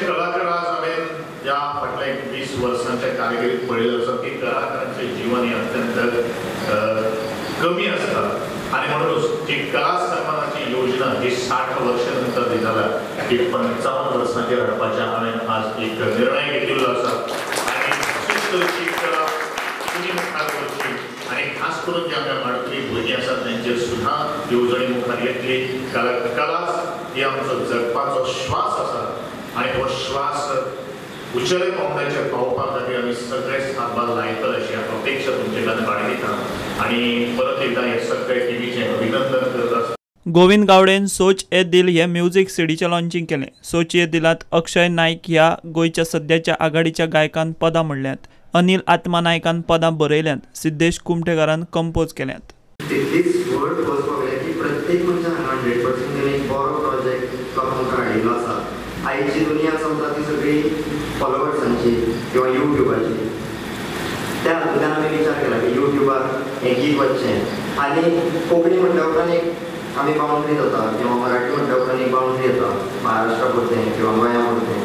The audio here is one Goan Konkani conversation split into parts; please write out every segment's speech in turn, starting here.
कलाकार आज हांवें ह्या फाटल्या 20 वर्सांच्या कामगिरीत पळयलें आसा की कलाकारांचें जीवन हें अत्यंत कमी आसता आनी म्हणूनच जी कला सन्मानाची योजना जी 60 वर्सां नंतर दिताल्या ती 55 वर्सांचेर हाडपाचें हांवें आज एक निर्णय घेतिल्लो आसा आनी अशीच तरेची कला तुमी मुखार व्हरची आनी खास करून जे आमच्या माडकुली भुरगीं आसात तेंचेर सुद्दां येवजणी मुखार येतली. कला ही आमचो जगपाचो श्वास आसा आनी हो श्वास उचले पावंड्याचेर पावोवपा खातीर आमी सगळे हातभार लायतले अशी अपेक्षा तुमचे कडल्यान बाळगिता आनी परत एकदा हे सगळे टिमीचें अभिनंदन करता. गोविंद गावडेन सोच ए दिल हे म्युझिक सीडीचें लॉन्चिंग केलें. सोच ए दिलांत अक्षय नायक ह्या गोंयच्या सद्याच्या आघाडीच्या गायकान पदां म्हणल्यांत, अनिल आत्मा नायकान पदां बरयल्यांत, सिद्धेश कुमठेकारान कंपोज केल्यांत. तितलीच व्हड खोस पावल्या की प्रत्येक मनशान 100% तेणी एक बरो प्रोजेक्ट लोकां मुखार हाडिल्लो आसा. आयची दुनिया चलता ती सगळी फॉलोवर्सांची किंवा युट्युबाची. त्या हातूंतल्यान आमी विचार केला की युट्युबार हें गीत वचचें आनी कोंकणी म्हणटा उपरांत एक आमी बाउंड्री जाता किंवा मराठी म्हणटा उपरांत एक बाउंड्री येता, महाराष्ट्रा पुरतें किंवा गोंया पुरतें.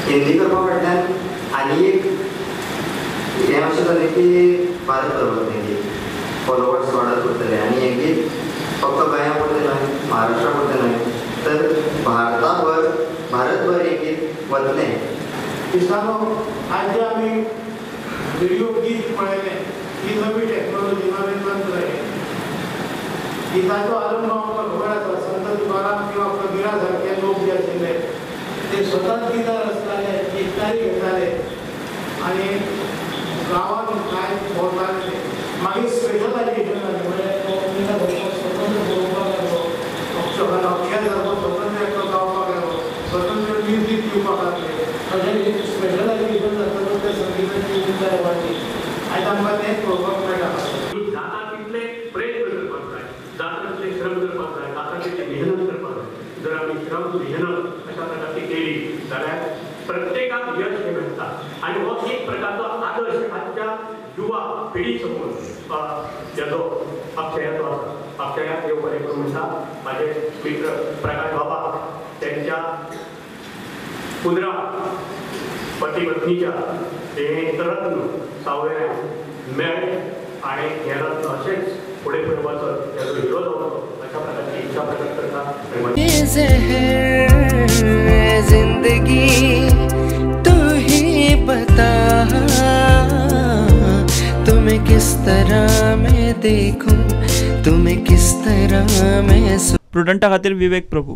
हिंदी करपा फाटल्यान आनी एक हें अशें जालें की भारत भर हें गीत फॉलोवर्स वाडत उरतले आनी हें गीत फक्त गोंया पुरतें न्हय, महाराष्ट्रा पुरतें न्हय, तर भारतभर हें गीत वतलें. इश्टांनो, आज जे आमी व्हिडिओ गीत पळयलें ही नवी टॅक्नॉलॉजी, नवें तंत्र हें. गीताचो आरंभ आमकां खबर आसा, संत तुकाराम किंवा कबीरा सारके लोक जे आशिल्ले ते स्वताच गितां रचताले, गितारी घेताले आनी गांवांत कांय भोंवताले. ते मागीर स्पेशलायजेशन जालें, म्हणजे कोंकणीला स्वतंत्र बरोवपाक लागलो, अक्षर सारको स्वतंत्र एकटो गावपाक लागलो, स्वतंत्र म्युजीक दिवपाक लागले. अशें स्पेशलायजेशन जातकच त्या संगिताची उंचाय वाडली. आयज आमकां तेंच पळोवपाक मेळटा. जाता तितले प्रयत्न करपाक जाय, जाता तितले श्रम करपाक जाय, जाता तितली मेहनत करपाक जाय. जर आमी श्रम मेहनत अशा प्रकारची केली जाल्यार प्रत्येकाक यश हें मेळटा आनी हो एक प्रकारचो आदर्श आजच्या युवा पिढी समोर ज्याचो अक्षयाचो आसा. अक्षयाक देव बरें करूं म्हणटा. म्हाजे मित्र प्रकाश बाबा त्यांच्या पुदरा पती पत्नीच्या हें रत्न सावयऱ्या मेळ्ळें आनी हें रत्न अशेंच फुडें फुडें वचत, तेजो हिरो जावचो अशा प्रकारची इच्छा प्रकट करता. जिंदगी तू ही बता तुम्हें किस तरह मैं देखूं, तुम्हें किस तरह मैं. प्रुडंटा खातीर विवेक प्रभू.